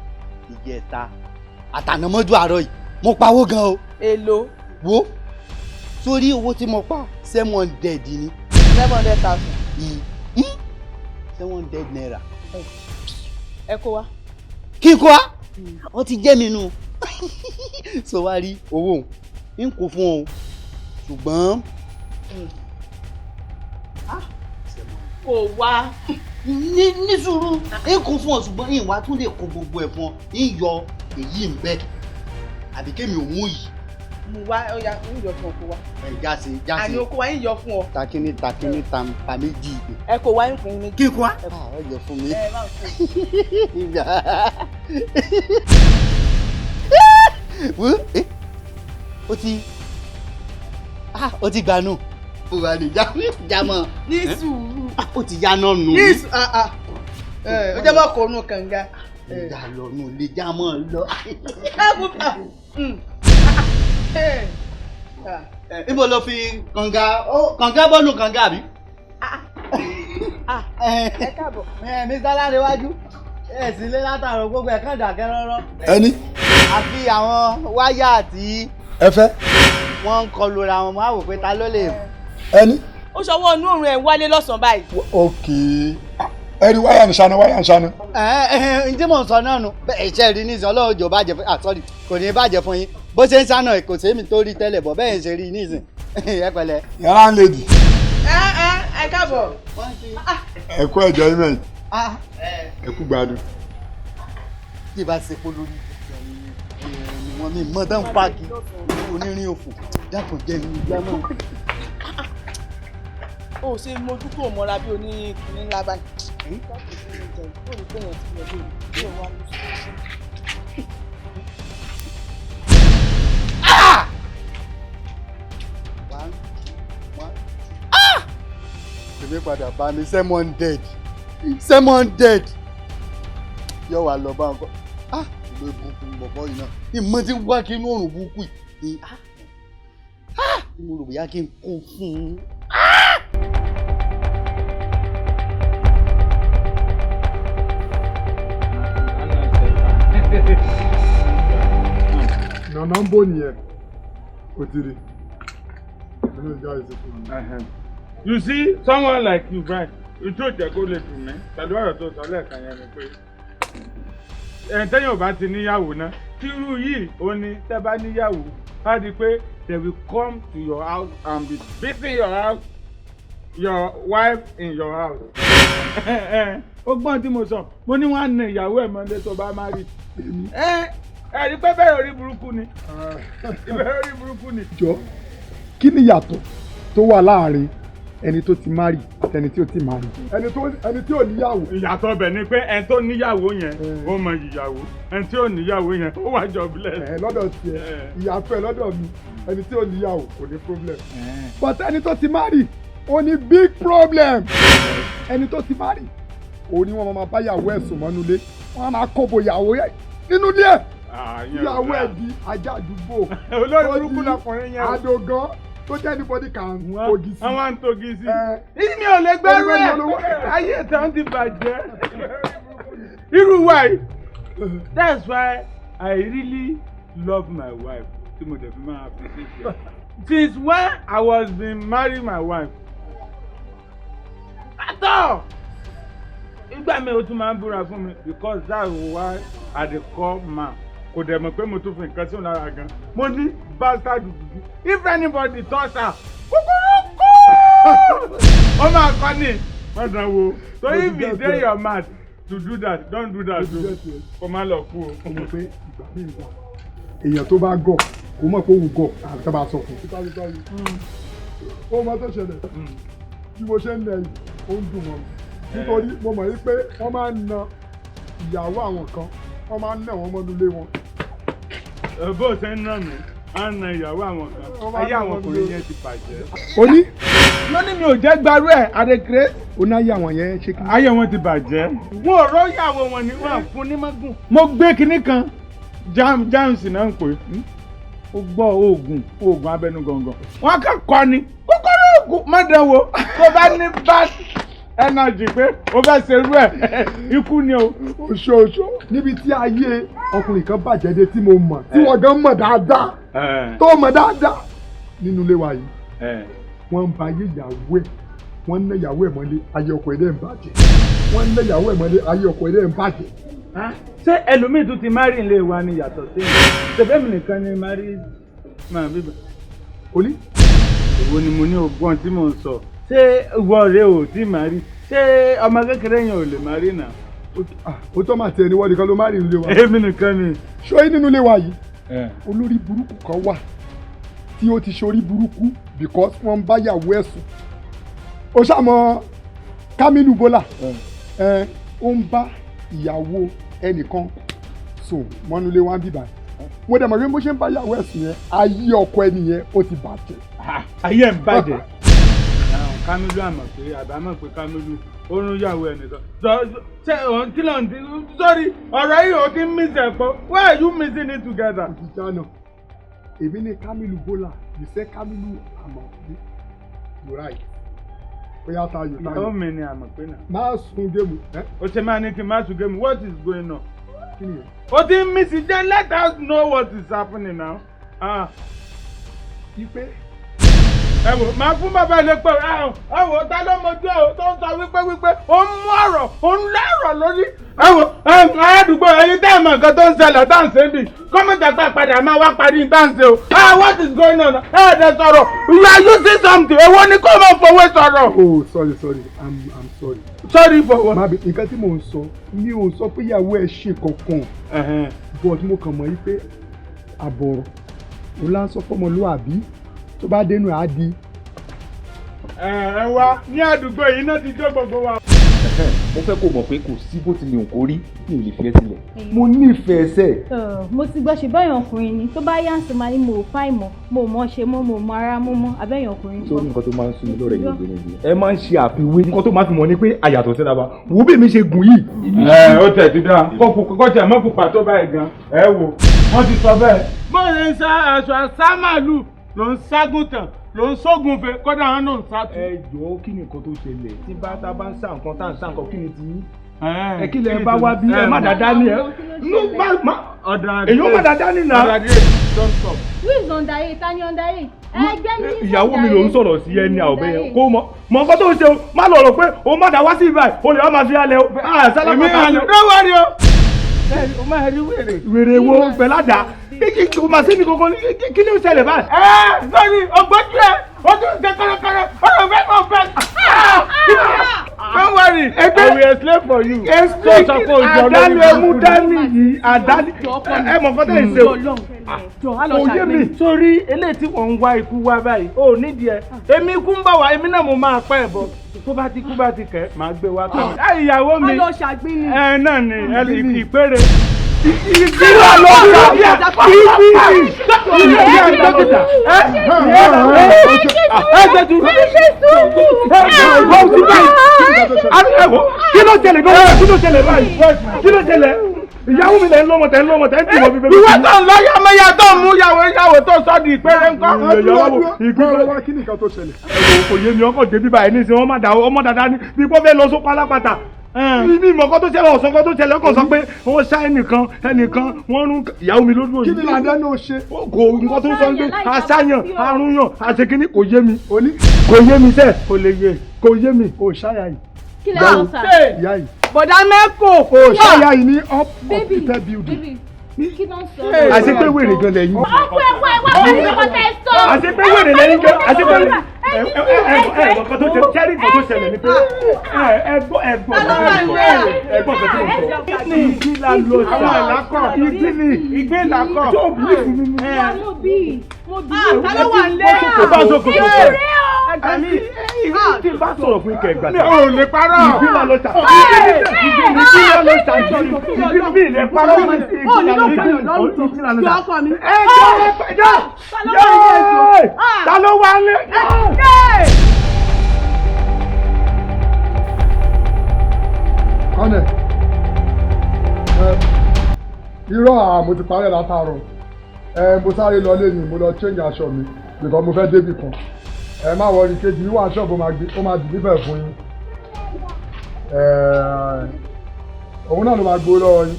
ìjẹta, àtànàmọ́jú àárọ̀ yìí, mo pawó gan o. Èlò? Wo, sórí owó tí mo pa, 700 ni. 700,000? ₦700. Ẹ kó wa. Kí n kó wa? Ọ ti jẹ́ mi nù. So wá rí owó òun, n kò fún ọ, ṣùgbọ́n Kò wá. Ní sùúrù, n kò fún ọ, ṣùgbọ́n ìwà tún lè kó gbogbo ẹ̀ fún ọ, ń yọ èyí ń bẹ, àbí kémi ò mú yìí. Mo wá, ó yá, ń yọ fún ọ, kó wá. Ẹ jáse jáse. Àní o kó wa, ń yọ fún ọ. Takíní takíní ta méjì. Ẹ kó wa, ń fún yín méjì. Kí n kó wa? Ọ yọ fún mi. Ẹ má fún. Wo, ó ti gbà nù. Ó wà ní jámọ́. Ní sùúrù. Ó ti yá náà nù. Ní sùúrù, ó jẹ́ bọ́ kó nù kànga. Ìjà lọ nù lè jámọ́ lọ. Ẹ kú. Ibo ló fi kànga? Kànga bọ́nù kànga àbí? Ẹ káàbọ̀. Mr. Lárewájú, ẹ sì lé látàrọ, gbogbo ẹ̀ kàn dàkẹ́ rọ́rọ́. Ẹni? Àfi àwọn wáyà tí Ẹ fẹ́? wọ́n ń kọlu ra wọn, máa wò pé ta ló lè. Ẹni? Ó ṣọwọ́ inú òrùn ẹ̀ ń wálé lọ́sàn-án báyìí. Ok, ẹ rí wáyà ń ṣáná, wáyà ń ṣáná. Ẹ ẹ, ǹjẹ́ mò ń sọ náà nù bẹ́ẹ̀? Iṣẹ́ rí nísìnyí, Ọlọ́run jò bàjẹ́ fún, ah sorry, kò ní bàjẹ́ fún yín. Bó ṣe ń ṣáná kò sẹ́mi tó rí tẹ́lẹ̀ bọ̀ bẹ́ẹ̀ ń ṣe rí nísìn. Ẹ pẹ̀lẹ́. Yàrá ń lèdì. Ẹ ẹ, ẹ káàbọ̀. Ẹ kú ẹjọ yín mẹ́yìn. Ẹ kú gbádùn. Tí ìbá ṣe kó lórí ni wọ́n mi mọ́ tán páàkì onírin òfò, dákun jẹ́ mi ìgbà náà. Ó ṣe mojú kò mọ́ra bí oní kìnìún ńlá báyìí. Ó rí pé èèyàn ti wọlé ní ìwà lóṣù. One, one. Èmi padà bá mi, 700, 700 yóò wá lọ bá nǹkan. Ah, ìlú ìbùkún bọ̀bọ̀ yìí náà ìmọ̀ tí wá kí inú òrùn burúkú yìí. Ah, mo rò bóyá kí n kó fún un. Nànà ń bò nìyẹn, o ti rí nínú ìjà ìsìnkú. You see, someone like you, Brian, ojú ò jẹ́ kó lè dùn mí pẹ̀lú ọ̀rọ̀ tó sọ lẹ́ẹ̀kan yẹn ni pé ẹ̀ tẹ́yìn ò bá ti níyàwó náà, tírú yìí ó ní tẹ́ bá níyàwó á di pé they will come to your house and be beating your house, your wife in your house. Ó gbọ́n tí mo sọ, mo ní wọ́n á na ìyàwó ẹ̀ mọ́lé tó bá má rí ẹ. Ẹ rí pé bẹ́ẹ̀ orí burúkú ni, ìbẹ̀rẹ̀ orí burúkú ni. Jọ, kí ni ìyàtọ̀ tó wà láàrin ẹni tó ti marry àti ẹni tí ó ti marry? Ẹni tí ò níyàwó. Ìyàtọ̀ bẹ̀ ni pé ẹni tó níyàwó yẹn, ó mọ ìyàwó. Ẹni tí ò níyàwó yẹn, ó wà jobless. Ẹ lọ́dọ̀ tiẹ̀, ìyàtọ̀ ẹ lọ́dọ̀ mi, ẹni tí ò níyàwó kò ní problem, but ẹni tó ti marry, ó ní big problem. Ẹni tó ti marry, òun ni wọ́n máa bá yàwó ẹ̀ sùn mọ́nú ilé, wọ́n á máa kóbo ìyàwó ẹ̀ nínú ilé ẹ̀, ìyàwó ẹ̀ di ajá àdúgbò. Olórí burúkú lọkùnrin yẹn o. Àdògán tó jẹ́ anybody can togi sí. Àwọn à ń togi sí. Ìní ò lè gbẹ́rú ẹ̀, ayé ìtàn ti bàjẹ́. Irú wa yìí, that's why I really love my wife tí mo dẹ̀ fi máa appreciate her. Since when I was been marry my wife at all, ìgbà mi ò tún máa ń búra fún mi because that's why I dey call man. Kò dẹ̀ mọ̀ pé mo tún fi nǹkan sí òun lára gan. Mo ní bastard dúdú, if anybody touch her, kúkúrúkú, ó máa kọ́ ni wọ́n dán wo. So if e dey your mouth, To do that, don't do that o. Kò má lọ kú o. Ó mọ̀ pé ìgbà míì wà, èèyàn tó bá gọ̀ kò mọ̀ pé òun gọ̀ àti tó bá sọ fún un. Ó mọ tó ṣẹlẹ̀, bí mo ṣe ń nà yìí, ó ń dùn mọ́ mi nítorí mo mọ̀ wípé wọ́n máa ń na ìyàwó àwọn kan, wọ́n máa ń nà wọ́n mọ́nú ilé wọn. Bó ṣe ń nà mí, á na ìyàwó àwọn kan, ayé àwọn ọkùnrin yẹn ti bàjẹ́. O ní. Ló ní mi ò jẹ́ gbarú ẹ̀, Adékèrè. O ní ayé àwọn yẹn ṣe kí. Ayé wọn ti bàjẹ́. Wọn ò rọ́yàwó wọn ni wọn fún ní mọ́gùn. Mo gbé kinní kan, jams náà ń pè é. Ó gbọ́ oògùn abẹnú gọ̀ǹgọ̀. Wọ́n kàn kọ́ ni kókóró oògùn má dánwò tó bá ní bad energy pé o fẹ́ ṣerú ẹ̀, ikú ni o. Oṣooṣo níbi tí ayé ọkùnrin kan bàjẹ́ dé tí mo mọ̀, tí wọ́n gan mọ̀ dáadáa, tó mọ̀ dáadáa nínú ilé wa yìí, wọ́n ń ba ayé ìyàwó ẹ̀, wọ́n ń ná ìyàwó ẹ̀ mọ́lé, ayé ọkọ ẹ̀ dẹ̀ ń bàjẹ́. Wọ́n ń ná ìyàwó ẹ̀ mọ́lé, ayé ọkọ ẹ̀ dẹ̀ ń bàjẹ́. Ṣé ẹlòmíì tún ti márì ilé wa ni yàtọ̀ sí mi? Ṣèbẹ́mi nìkan ni márì máa bíbá. Olí. Èwo ni mo ní ọgbọ́n tí mò ń sọ? Ṣé ìwọ rẹ ò tí márì? Ṣé ọmọ kékeré yẹn ò lè márì náà? Ó tọ́ màá tiẹ̀ ní wọ́n nìkan ló márì nílé wa. Èmi nìkan ni. Ṣé nínú ilé wa yìí, olórí burúkú kan wà tí ó ti ṣorí burúkú because wọ́n ń bá yàwó ẹ̀ sùn. Ó ṣàmọ̀ Kamilu Bọ́lá, ó ń bá ìyàwó ẹnìkan sùn mọ́nú ilé wa ń bíbá. Mo dẹ̀ mọ̀ pé bó ṣe ń bá ìyàwó ẹ̀ sùn yẹn, ayé ọkọ ẹni yẹn ó ti bàjẹ́. Ayé ẹ̀ ń bàjẹ́. Kamilu àmọ̀ pé àbámọ̀ pé Kamilu ó ń yàwó ẹnìkan. Ṣé òun kí ló ń di? Sọ́rí, ọ̀rọ̀ yìí ò ti ń mix ẹ̀ pọ̀. Why are you mixing it together? Òjijì náà, èmi ní Kamilu Bọ́lá, you say Kamilu Àmọ̀pé, you right. Oya tayo tayo. Ìyàwó mi ni Àmọ̀pé náà. Má sun géèmù. O ṣe máa ní kí n má sun géèmù. What is going on? Kí ni yẹn? O ti ń mix it, then let us know what is happening now. Ipe. Ẹ wò, máa fún bàbá ilé pé ẹ wò, ta ló mojú ẹ o tó ń sọ wípé ó ń mú ọ̀rọ̀, ó ń lẹ́rọ̀ lórí. Ẹ wò, aládùúgbò ẹyin tẹ́ ẹ mọ̀ nǹkan tó ń ṣẹlẹ̀ tá à ń ṣe ń bì, kọ́mọ̀tà pa padà máa wá parí tá à ń ṣe o. Ah, what is going on? Ẹ ẹ̀ sọ̀rọ̀, you are using something, èwo ni kó máa fowó sọ̀rọ̀. Oh, sorry, sorry, I'm sorry. Sorry for what? Má bí nǹkan tí mò ń sọ, mi ò sọ pé ìyàwó ẹ ṣe kankan. But mo kàn mọ̀ wípé àbọ̀rọ̀, òun lá ń sọ fọ́mọlúwàbí, tó bá dénú ẹ̀ á di. Ẹ wá ní àdúgbò yìí náà ti jó gbogbo wa. Mo fẹ́ kó mọ̀ pé kò sí bó ti lè kó rí, mi ò lè fi ẹ́ sílẹ̀. Mo nífẹ̀ẹ́ sẹ́. Mo ti gbọ́ ṣe báyọ̀ ọkùnrin ni tó bá yá ń sọ máa ní mo ò fáì mọ̀, mo ò mọ̀ ṣe mọ́, mo ò mọ ara mú mọ́, abẹ́yàn ọkùnrin. Sórí nǹkan tó máa ń sún mi lọ́rẹ̀ yìí obìnrin yìí. Ẹ máa ń ṣe àfiwé. Nǹkan tó máa fi mọ̀ ni pé àyàtọ̀ síra wa. Wo bí èmi ṣe gùn yìí. Ẹ ó tẹ̀ ti dáa, kó tẹ̀ mọ́ pupa tó báyìí gan. Ẹ wò, wọ́n ti sọ bẹ́ẹ̀. Bó ṣe ń sá aṣọ àsámàlù ló ń ságùntàn ló ń sógunfe, kódà wọn náà ń sátú. Ẹ jọ̀ọ́, kí ni nǹkan tó ṣẹlẹ̀ tí bá tá bá ń sá nǹkan tá ń sá nǹkan, kí ni ti yín? Ẹ kí lẹ bá wá bí ẹ má dáadáa ní ẹ. Èyí ó má dáadáa ní nà. Who is underage? Ta ni underage? Ẹgbẹ́ mi ní Ìyàwó mi ló ń sọ̀rọ̀ sí ẹni àwọ̀bẹ yẹn. Kó mọ mọ nǹkan tó ń ṣe o, má lọ rò pé o má dá wá sí ibà, o lè wá máa fi alẹ̀ o. Èmi àlè don't worry o. O máa rí wèrè. Wèrè wo pẹ̀ládàá? Kò máa sí mi kankan, kí ló ń ṣẹlẹ̀ báyìí? Ẹ sọ́ni ògbójú ẹ, o tún ṣe kọ́rọ́kọ́rọ́, ó lọ fẹ́ mọ̀ fẹ́. Don't worry, I will explain for you. Explain àdálù ẹmu dání yìí, àdálù ẹ mọ̀ nǹkan tẹ̀ ń ṣe o. Kò yé mi. Sórí eléyìí tí wọ́n ń wá ikú wá báyìí, o nídìí ẹ. Èmi ikú ń bọ̀ wá, èmi náà mo máa pẹ́ ẹ̀ bọ̀. Tó bá ti kú bá ti kẹ̀, màá gbé wá kọ́ mi. Ẹ ìyàwó mi. Ẹ náà ni ìpèrè. Ìgbéra lọ́dọ̀ ibi ilé dókítà. Kí ló ṣẹlẹ̀ gan-an? Kí ló ṣẹlẹ̀ báyìí? Kí ló ṣẹlẹ̀? Ìyàwó mi lẹ̀ ń lọ́mọ tẹ̀ ń lọ́mọ tẹ̀ ń tìmọ̀ bíbélì. Ìwọ tó ń lọ yàmẹ́yà tó ń mú yàwó yàwó tó sọ di ìpẹ́rẹ́ ńkọ́. Ìgbéra kí ni nǹkan tó ṣẹlẹ̀? Kò yé mi, ọkọ̀ débi báyìí ní ìsìn ọmọ dàda ní bí kò fẹ́ lọ sóko alápàtà. Ní ìmọ̀ kan tó ṣẹlẹ̀, ọ̀sán kan tó ṣẹlẹ̀, ọkàn sọ pé wọ́n ṣá ẹnìkan ẹnìkan wọ́n rún ìyàwó mi lójú òyìn. Kí ni làdá náà ṣe? Kò nǹkan tó sọ pé aṣáyàn arúnyàn àṣekínní kò yé mi. Kò yé mi sẹ́. Kò lè yé. Kò yé mi. O ṣáyà yìí. Kí lẹ sọ sà? Ìyá yìí. Bọ̀dá mẹ́kò. O ṣáyà yìí ní up of the building. Kí ló ń sọ? Àṣepé wèrè gan lẹ́yìn. Ọkọ ẹ̀ wá ẹ̀ wá pẹ̀lú ọkọ tẹ̀ sọ. Àṣepé wèrè lẹ́yìn gan. Àṣepé Ẹ nǹkan tó ṣe ṣẹ́rí, nǹkan tó ṣẹlẹ̀ ni pé ẹ gbọ́, ẹ gbọ́, ẹ gbọ́ nǹkan tó ń sọ. Ìgbín la lọ sà, ìgbín ni, ìgbín làkọ̀. Tó bí fún mi ni. Mo bí, mo bí. Ta ló wà nílé? Kò bá sọ, kò sọ Ẹgbà mi. Tí n bá sọ̀rọ̀ fún ikẹ̀ ìgbà. Mi ò lè parọ́. Ìgbín la lọ sà, ìgbín la lọ sà, ìgbín mi lè parọ́. Ó ní ló kàn yàn lọ́rùn. Ìgbín la lọ Jọ sà. ọkọ mi. Ẹ jọ, ẹ jọ. Ta ló wà nílé? Kọ́nẹ̀ ẹ, irọ́ à, mo ti parẹ́ látàárọ̀. Ẹ mo sáré lọ lé ní, mo lọ change aṣọ mi because mo fẹ́ débì kan. Ẹ má worry, kejì mi wà ṣọ́ọ̀bù, ó máa gbé, ó máa deliver fún yín. Ẹ òun náà ló máa gbowó lọ́wọ́ yín.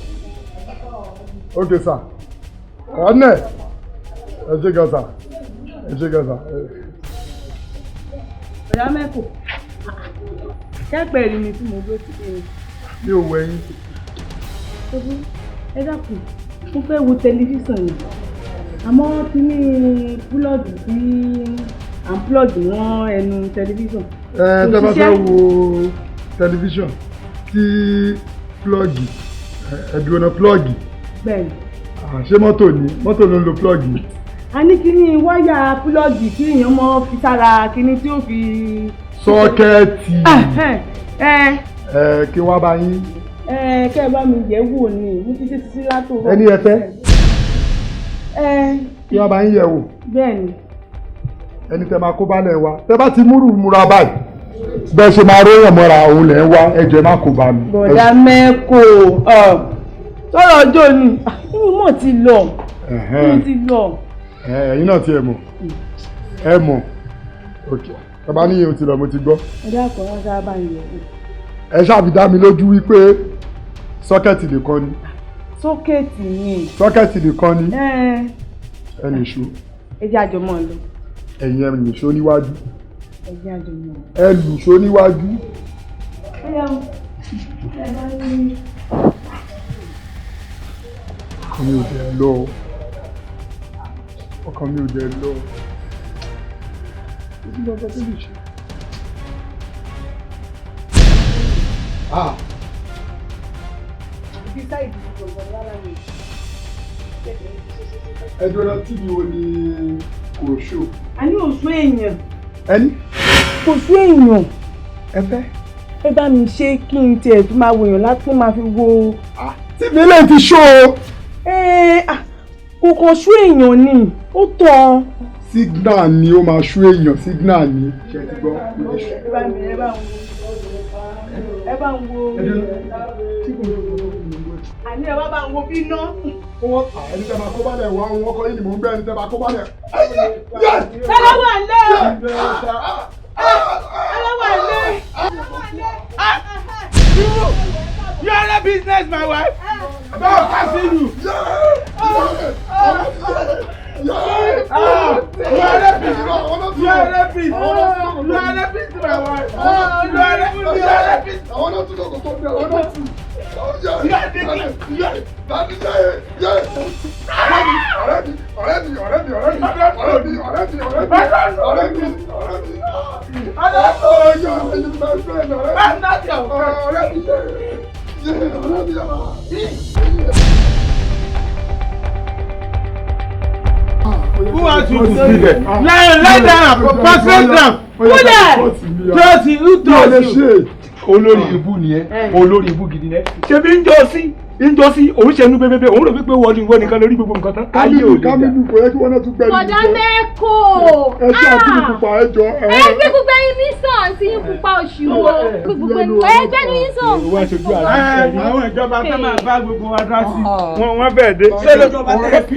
Ok sir, ọ̀nẹ̀ ẹ ṣé gan sir, ẹ ṣé gan sir. Ọ̀yá mẹ́kò. Kẹ́pẹ́ rí mi tí mo dúró sí bí mi. Mi ò wẹ̀yìn. Ẹ dákun, mo fẹ́ wo tẹlifíṣàn yìí. Àmọ́ ti ní plug tí à ń plug mọ́ ẹnu tẹlifíṣàn. Ẹ tẹ́ bá fẹ́ wo tẹlifíṣàn tí plug, ẹ̀dùn plug. Bẹ́ẹ̀ni. Ṣé mọ́tò ni? Mọ́tò ló ń lo plug. A ní kíní wáyà plug tí èèyàn mọ́ fi sára kíní tí ó fi. Socket. Ẹ Ẹ kí wá bá yín. Ẹ kẹ́ ẹ bá mi yẹ̀ wò ni, mo ti ṣe títí látòrọ. Ẹni ẹ fẹ́. Ẹ. Kí wá bá yín yẹ̀ wò. Bẹ́ẹ̀ni. Ẹni tẹ́ máa kó bálẹ̀ wa. Tẹ́ bá ti múrù múra báyìí, bẹ́ẹ̀ ṣe máa róyàn mọ́ra òun lẹ̀ ń wá, ẹ jọ̀ọ́ ẹ má kó bá mi. Bọ̀dá mẹ́kò, sọ̀rọ̀ ọjọ́ ni inú mọ̀ ti lọ. Inú ti lọ. Ẹ̀yin náà ti ẹ̀ mọ̀. Ẹ mọ̀. Ok. Bàbá níyẹn o ti lọ, mo ti gbọ́. Ẹ dákun, wọn sábà ń yẹ̀ wò. Ẹ ṣáà fi dá mi lójú wípé socket nìkan ni. Socket ni. Socket nìkan ni. Ẹ nìṣó. Ẹ jẹ́ àjọ mọ́ ọ lọ. Ẹ̀yin ẹ nìṣó níwájú. Ẹ jẹ́ àjọ mọ́ ọ lọ. Ẹ lùṣó níwájú. Ẹ yà wò. Ẹ bá ní. Ọkàn mi ò dẹ̀ lọ. Ọkàn mi ò dẹ̀ lọ. Kí ló bá tó lè ṣe? Ah. Ibi sáìdì gbọ̀ngàn lára mi. Ẹ dúró, tí mi ò ní kò ṣó. A ní òṣù èèyàn. Ẹni? Kò sú èèyàn. Ẹ fẹ́? Ẹ bá mi ṣe kí n tiẹ̀ fi máa wòyàn láti máa fi wo. Tí mi lè ti ṣó o. Kò kàn sú èèyàn ni, ó tọ́. Signal ni ó máa sú èèyàn, signal ni. Ṣé ẹ ti gbọ́? Ó ti ṣú. Ẹ bá mi, ẹ bá ń wo. Ẹ bá ń wo. Àní ẹ wá bá ń wo bí ná. Wọ́n ẹni tẹ́ máa kó bá lẹ̀ wá, òun ọkọ yìí ni mò ń gbé, ẹni tẹ́ máa kó bá lẹ̀. Tẹ́lẹ̀ wà lé. Tẹ́lẹ̀ wà lé. You are a business, my wife. No, I see you. You are a rapist. You are a rapist. You are a rapist, my wife. You are a rapist. I want to go to I want to. You are taking. You are. That is it. Yeah. Ọ̀rẹ́ mi, ọ̀rẹ́ mi, ọ̀rẹ́ mi, ọ̀rẹ́ mi, ọ̀rẹ́ mi, ọ̀rẹ́ mi, ọ̀rẹ́ mi, ọ̀rẹ́ mi, ọ̀rẹ́ mi. Ọ̀rẹ́ mi, my friend, ọ̀rẹ́ mi. I'm not your friend. Ọ̀rẹ́ mi, yeah, ọ̀rẹ́ mi. Who wants you to be there? Lie, lie down, prostrate down. Who there? Trust you, who trust you? Olórí ibú ni ẹ, olórí ibú gidi ni ẹ. Ṣé bí ń jọ sí, ń jọ sí, òun ṣe inú bébébé, òun rò wípé wọ́n ní ìwọ nìkan lórí gbogbo nǹkan tán. Ayé ò lè dà. Kámílù, kò yẹ kí wọ́n náà tún gbẹ́rù. Bọ̀dá mẹ́kò. Ẹ ṣe àtúntò pupa, ẹ jọ. Ẹ gbé gbogbo ẹyin mi sàn àti yín pupa oṣù wo. Gbogbo ẹ gbẹ́nu yín sàn. Ìwọ aṣojú àti Àwọn ìjọba tó máa bá gbogbo wa dá sí. Wọ́n bẹ̀ẹ̀ dé. Ṣé lójọba tẹ fi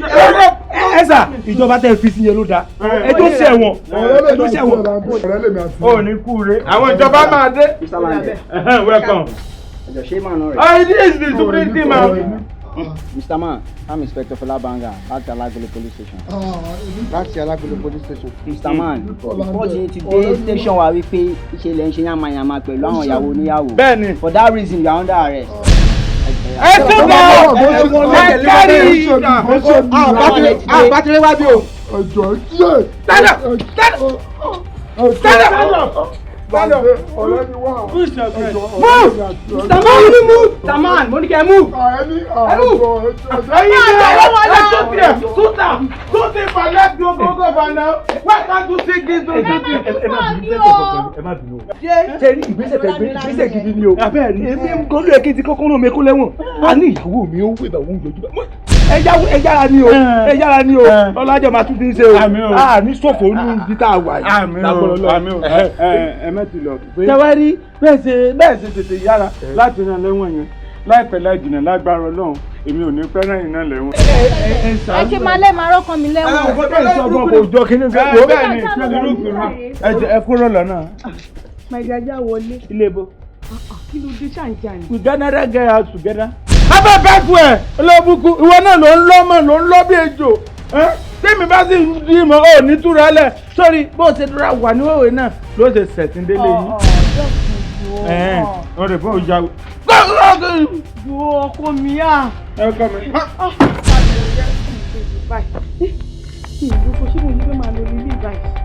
ẹ sà, ìjọba tẹ fi sí yẹn ló dáa. Ẹ tó ṣẹ̀wọ̀n. Ẹ tó ṣẹ̀wọ̀n. Ó ní kú re. Àwọn ìjọba máa dé. Welcome. Oh, it is the supreme team. Mr. Man, I'm Inspector Falabanga láti Alágolo police station. Láti Alágolo police station. Mr. Man, report yín ti dé station wa wípé ìṣẹ̀lẹ̀ ń ṣe yamayama pẹ̀lú àwọn ìyàwó oníyàwó. Bẹ́ẹ̀ni. For that reason, you are under arrest. Ẹ tún bọ̀ ẹ kárí ìjà. Àbátíré wá bí o. Ẹjọ díẹ̀. Tẹ́lẹ̀ tẹ́lẹ̀. Stand up. Stand up. Stand up. Ọ̀rẹ́ mi wá. Who is your friend? Move! Mr. Man, you move! Mr. Man, mo ní kẹ́ move! Ẹni Move! Ẹyin bẹ́ẹ̀ ẹ tó tiẹ̀ tó ti fà lẹ́gbẹ̀ẹ́ gbogbo fà náà. Why can't you see this two two thing? Ẹ má bínú ẹ má bínú o. Ṣé rí ìgbésẹ̀ tẹ gbé ìgbésẹ̀ gidi ni o. Èmi ń gbọ́dọ̀ yẹ kí n ti kọ́kọ́ rán mi kó lẹ́wọ̀n. A ní ìyàwó mi ó wé bàwọ́ ń yọjú bá. Ẹ yára ni o, ẹ yára ni o, ọlájọ máa tún ti ń ṣe o. A ní ṣòfò ní ibi tá a wà yìí. Àmín o, àmín o, ẹ mẹ́tì lọ. Tẹ́wárí bẹ́ẹ̀ ṣe tètè yára láti rán lẹ́wọ̀n yẹn láìpẹ́ láì jìnnà lágbára Ọlọ́run, èmi ò ní pẹ́ rán iná lẹ́wọ̀n. Ẹ ṣe máa lẹ́ máa rọ́kàn mi lẹ́wọ̀n. Kò jọ kí ní fẹ́ wo bẹ́ẹ̀ ni ẹ kúrò lọ́nà. Màìdájà wọlé. Ilé ibo. Kí ló dé ṣàǹjà ni? We gonna get out together. Abẹ́ bẹ́ẹ̀ fún ẹ olóbùkún, ìwọ náà ló ń lọ́ mọ̀ ló ń lọ́ bí ejò. Tèmi bá sì ń di mọ́ ò ní túra lẹ̀ sórí bó ṣe dúrà wà ní òwe náà ló ṣe ṣẹ̀sìn délé yìí. Ó rè bó ya. Wo ọkọ mi á. Ẹ kọ́ mi. Ìlú kò ṣé mo ní fẹ́ máa lọ ilé ìbáyìí.